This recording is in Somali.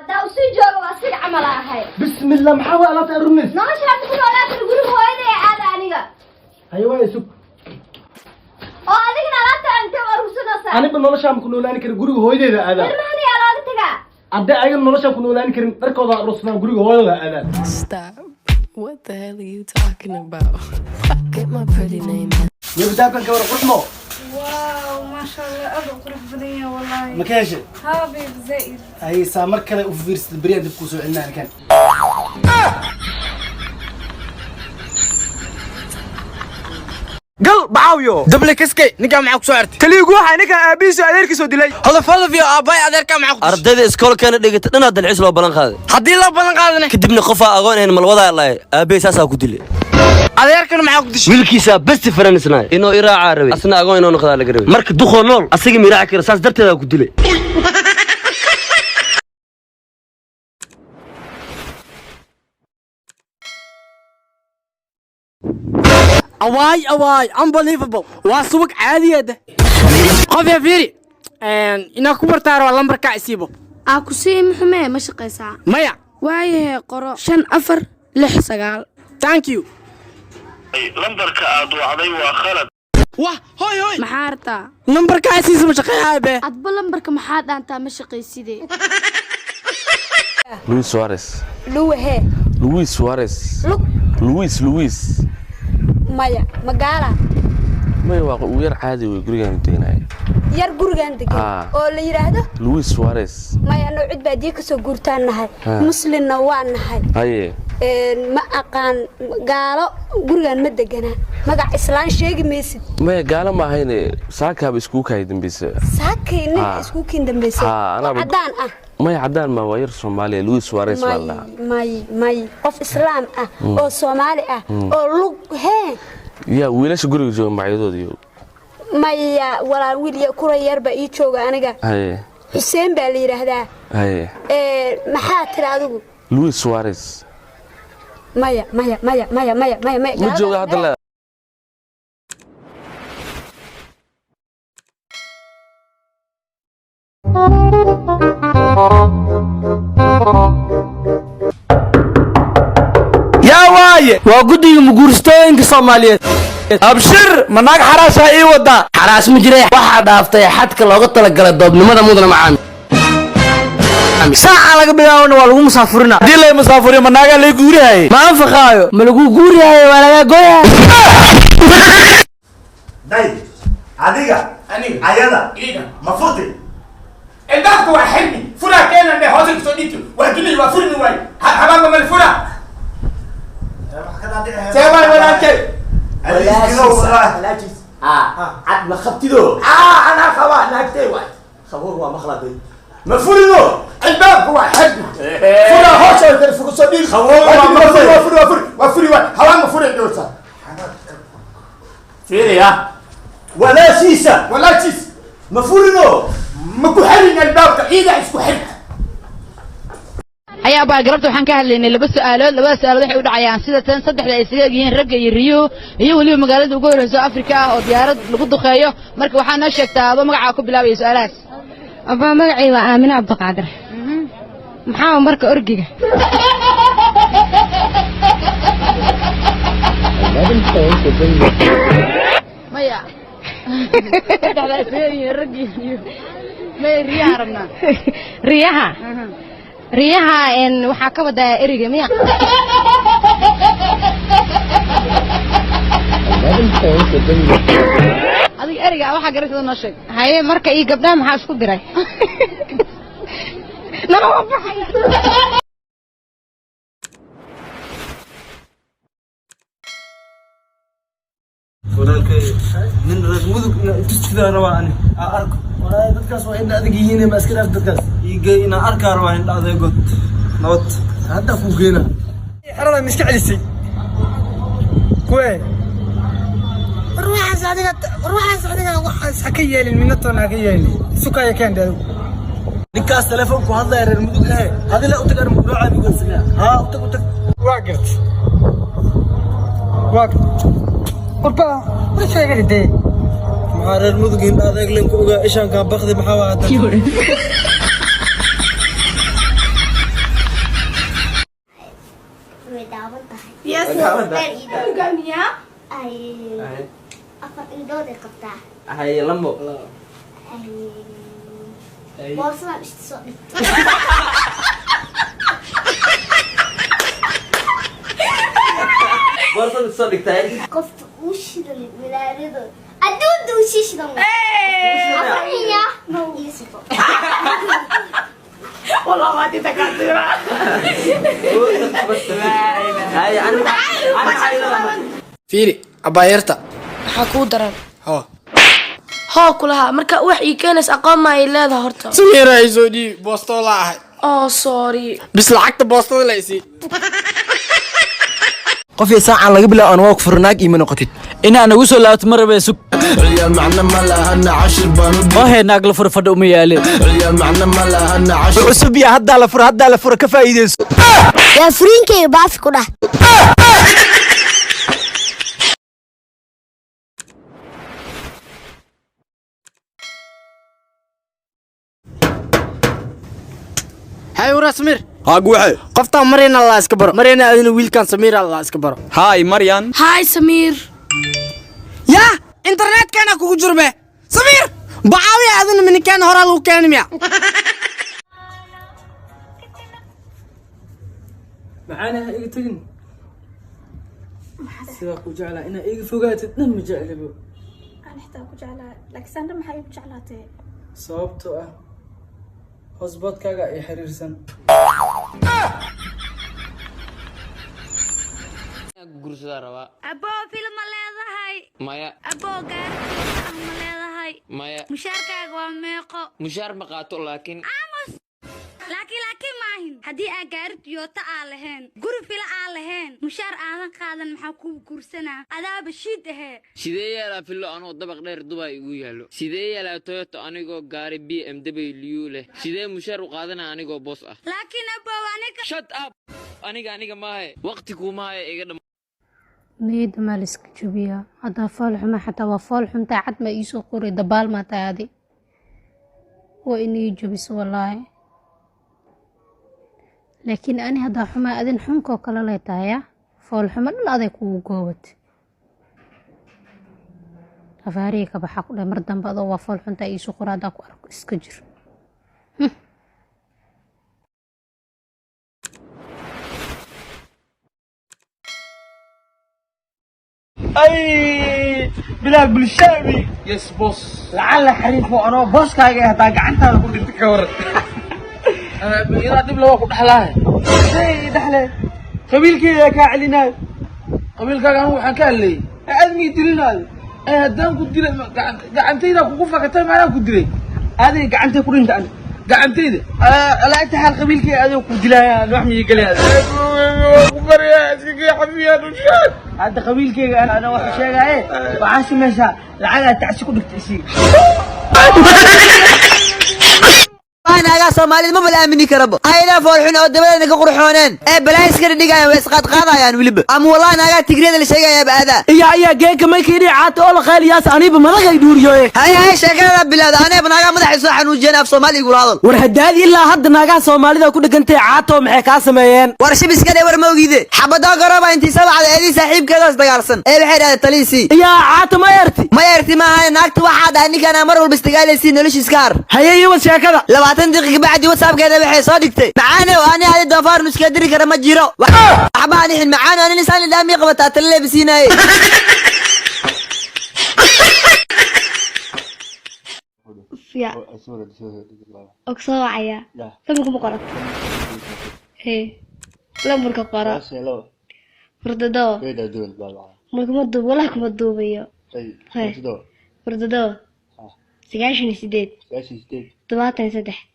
Haddaa usii jooga waa siga camal ahay. Bismillah, maxaa waa alaabta aruurinays? Nolosha hadda ku noolaa guriga hooyaday aada aniga. Haye, waa isug. Oo adigana alaabta intee u aruursanaysaa? Aniba noloshaan ku noolaani karin, guriga hooyadeeda aadaan. Ilmahan yaa looga tagaa? Haddii ayaga noloshaan ku noolaani karin, dharkooda aruursanaan, guriga hooyadooda aadaan. Stop. What the hell are you talking about? Get my pretty name. Yabdaabkan ka war qurxmo. Wow, maasha Allah, aad u qurux badan yahay wallahi. Ma ka heshay? Haa babe, zaid. Haye, saa mar kale u fiirsada, beri aan dib kuu soo celinaa kan. Gal bacaawiyo dable kaskay, ninkaa maxaa ku soo xirtay? Kaliya guuxa ninkan aabihiisu adeerkiisoo dilay. Hadaf hadaf iyo aabbahay adeerkaa maxaa ku? Ardayda iskoolkeena dhigata dhanaa dalxiis loo ballan qaaday. Haddii loo ballan qaadana? Kadibna qofaa agoon ahayn malwadaa lahay, aabbahay saasaa ku dilay. Adeerkana maxaa ku dishay? Wiilkiisaa best friendsnaay, inuu iraacaa rabay, asna agoon inuu noqdaa laga rabay. Marka duqoo nool asaga ma iraaci kara, saas darteedaa ku dilay. Awaay awaay, unbelievable, waa subag caadiyeeda. Qof ya fiiri, inaa ku bartaaro waa lambarkaa isiibo. Aa ku sii muxumee, ma shaqaysaa? Maya. Waayahe, qoro: 5469. Thank you. Lambarka aad wacday waa khalad. Wah, hoy hoy. Maxaa rabtaa? Lambarkaa isiisa ma shaqeeyahay be. Adba lambarka maxaa dhaantaa, ma shaqayside. Luis Suarez. Luwahe? Luis Suarez. Lug. Luis, Luis. Maya, magaala. Maya, waa uu yar caadi wey, gurigaan deganaya. Yar gurigan degan? Ah. Oo la yidhaahdo? Luis Suarez. Maya, anuu cid baadiye kasoo guurtaan nahay. Ah. Muslimna waa nahay. Haye. Ma aqaan gaalo, gurigan ma deganaa. Magac islaan sheegi maysid. Maya, gaalo ma ahayne, saakaaba iskugu kahay dambeysa. Saakay nin Ah. isku kiin dambaysay? Ah, oo caddaan ah? Maya, caddaan ma, waa yar Soomaaliya, Luis Suarez baa la May. dhahaa. May may, qof islaam ah oo Soomaali ah oo lug hee? Yaa wiilasha guriga jooga magacyadooda iyo? Maya walaal, wiil ya kura yar baa ii jooga aniga. Haye. Xuseen baa la yidhaahdaa. Haye. Maxaa tiri adigu? Luis Suarez. Maya maya maya maya maya maya maya. Ma jooga hadda le. Yaa waaye, waa guddiga muguuristooyinka Soomaaliyeed. Abshir, ma naag xaraashaa ii wadaa? Xaraas ma jira, waxaa dhaaftay xadka looga talagalay doobnimada, mudana macaami. Saaca laga bilaabona waa lagu musaafurina. Haddii lay musaafuriyo, ma naagaa lay guurihayay? Ma anfaqaayo, Ma lagu guurihaayo, waa lagaa goyaa. Day adiga ayada ma furti. Albaabka waa xirmi, furaa keenan dhe, hoose kasoo dhiibto, waa dulay, waa furmi waay, habaanba mal fura. See waay walaalkay? Walaajiis cad ma qabtido? Anaa qabaa, naagtay waay, khabuur waa maqladay, ma furino. Albaabka waa xirmi, furaa hoose kasoo dhiib. Khabuur waa maqlay. Waa furi, waa furi, waa furi waay, habaan ma furay dhowrta fiiriya. Walaashiisa. Walaalkiis. Ma furino. Ma ku xirin albaabka, ciida isku xirta. Ayaa baa galabta waxaan ka hadlaynay laba su'aalood. Labada su'aalood waxay u dhacayaan sida tan: saddexda ay isaga egyihiin ragga iyo riyuhu, iyo weliba magaalada ugu horreyso Afrika ah oo diyaarad lagu duqeeyo. Marka waxaa noo sheegtaa adoo magacaa ku bilaabaya su'aalahaas. Abaa, magacay waa Aamine Cabdiqaadir. Maxaa marka orgiga? Maya, saddexda ay isaga egyihiin ragga iyo riyuhu, maya, riyaha rabnaa. Riyaha, riyaha waxaa ka wadaa eriga miya? Adiga ereyga waxaa garashada noo sheeg. Haye, marka iyo gabdhaha maxaa isku diray? Nama baxaya. Walaalkay, nin reer Mudug tustidaa rabaa ani aa arko. Walaahi dadkaas waa indha adag yihiin, ma iska dhaaf dadkaas. Iigey, inaan arkaa rabaa indha adeegood. Nabad hadda kuu geena. Xerada ma iska celisay kuwe? Ruuxaas adiga, ruuxaas adiga, waxaas ha ka yeelin, midnatoona ha ka yeelin, sukaya keendhe adigu. Ninkaas telefoonku hadlaya reer Mudug ahe, adila u tag, arma kula caabigo. Haa, u tag, u tag. Waa gart, waa gart, warba war sheegay dee. Maxaa reer Mudug indha adeeg len ku ogaa? Ishaan kaa bakdi, maxaa waa hadda? Cunuga ay afar indhood ay qabtaa. Haye lambo. Ay boorsadan ishta soo dhigta. Boorsada soo dhigtay. Qofta uu shidan wilaayada adduunta uu sii shidan. Afar iya iyo sifo. والله ما تتكلم. Haye ana Fiiri abaayarta. Maxaa kuu daran? Hoo. Hoo kulaha marka wax ii keenays aqoon ma ay leedahay horta. Samiir ay soo dhiib boostoo la ahay. Oh sorry. Bis lacagta boostada la isii. Qofii saacan laga bilaabo aan waa ku furnaag iima noqotid. Inaa nagu soo laabto ma rabee sug. Ciyaal macna ma lahana cashir baan u Ohee naag la furo fadhi uma yaale. Ciyaal macna ma lahana cashir cusub ya haddaa la furo, haddaa la furo, ka faa'iideyso. Yaa furiinkayga baafi ku dhah. Hay waraa Samiir. Haa guuxe. Qoftaan Maryan Allah iska baro. Maryan adina wiilkan Samiir Allah iska baro. Haay Maryan. Hi Samiir. Yaa internetkana kugu jurme. Samiir bacaawiya adina mininkaan horaa lagu keeni miya. Maxaana ha iga tegin. Sidaa ku jeclaa inaa iga fogaatid dhan ma jeclibo. Aan xitaa ku jeclaa, laakiin sandra maxaa igu jeclaatay? Sababtoo ah hosboodkaaga ay xiriirsan. Guursadaa rabaa. Aboo film ma leedahay? Maya. Aboo gaari ah ma leedahay? Maya. Mushaarkaaga waa meeqo? Mushaar ma qaato laakiin Aamus. Laakiin maahin haddii aa gaari Toyota aa lahayn, guri fila aa lahayn, mushaar aadan qaadan, maxaa kuu guursanaa? Adaaba shiid ahee. Sidee yeelaa fillo anoo dabaq dheer Dubai igu yaallo? Sidee yeelaa Toyota anigoo gaari BMW leh? Sidee mushaar u qaadanaa anigoo boos ah? Laakiin aboo aniga Shut up. Aniga maahe waqti kuuma hayo iga dham. Niyadda maa la iska jabiyaa? Haddaa fool xuma xataa waa fool xuntaa cad ma iisoo qoray dabaal maa tahay adi. Waa inii jabiso wallaahi. Laakiin ani haddaa xumaa adin xunkoo kale lay tahay ya fool xumo dhan aday kugu goobad. Afaarihi ka baxa ku dhahay mar dambe adoo waa fool xuntaa iisoo qora haddaa ku arko iska jir. Ay bilaal bulshaabi. Yes boss. Lacala xariifo anoo booskaaga ah hadaa gacantaada ku dhinta ka waran. Idaa dib loo ku dhaxlaahay. Shay dhaxle. Qabiilkeyga kaa celinaayo. Qabiilkaaga anigu waxaan ka hadlayay. Aad mii dilinaayo. Ee haddaan ku dilay gacantayda kugu fakatay maanaa ku dilay. Aaday gacantay ku dhinta ani. Gacantayda. Alaa inta xaal qabiilkeyga adoo ku dilaaya wax mii galaya. Ku baryaa iska gee xafiyaan u sheeg. Hadda qabiilkeyga ana wax sheegaaye. Waxaa samaysaa lacagaa tacsi ku dhigta isii. Naagaa Soomaalida ma bal aamini karabo. Hayna foolxun oo dabadeedna ka qurxooneen ee balaa iska dhigayaan way isqaadqaadayaan weliba ama wallahi naagaa Tigriyada la sheegayaaba aadaa. Iya geeka maykii caata oo la qayliyaas aniba madagay dhuuriyoye. Hay hay sheekada bilowda anayba naagaa madaxa soo xanuujiyeen af Soomaali igula hadal. War haddaad ilaa hadda naagaha Soomaalida ku dhegantay caato maxay kaa sameeyeen? War shib iska dheh war ma ogide. Xabadoo garooba intii sabacda eedii saaxiibkeedaas dagaalsan ee waxay dhahdeen taliisii. Iya caato ma erti. Ma erti maaha naagta waxaa dhahay ninkaan mar walba isdagaalaysiin noloshiis ka har. Haye iyo sheekada. 20 daqiiqo bacdi WhatsApp-keeda waxay soo dhigtay macaanow ani adi doofaar nuska diri kara ma jiro. Waxba aan ixin macaanow ani lisaan idhaamii qabataa tala leebisiinaaye. Ya. Og soo wacaya. Lambarka ma qorat? Hee. Lambarka qoro. Hurdado. Ma kuma duub, walahi kuma duubayo. Hee. Hurdado. 98. 73.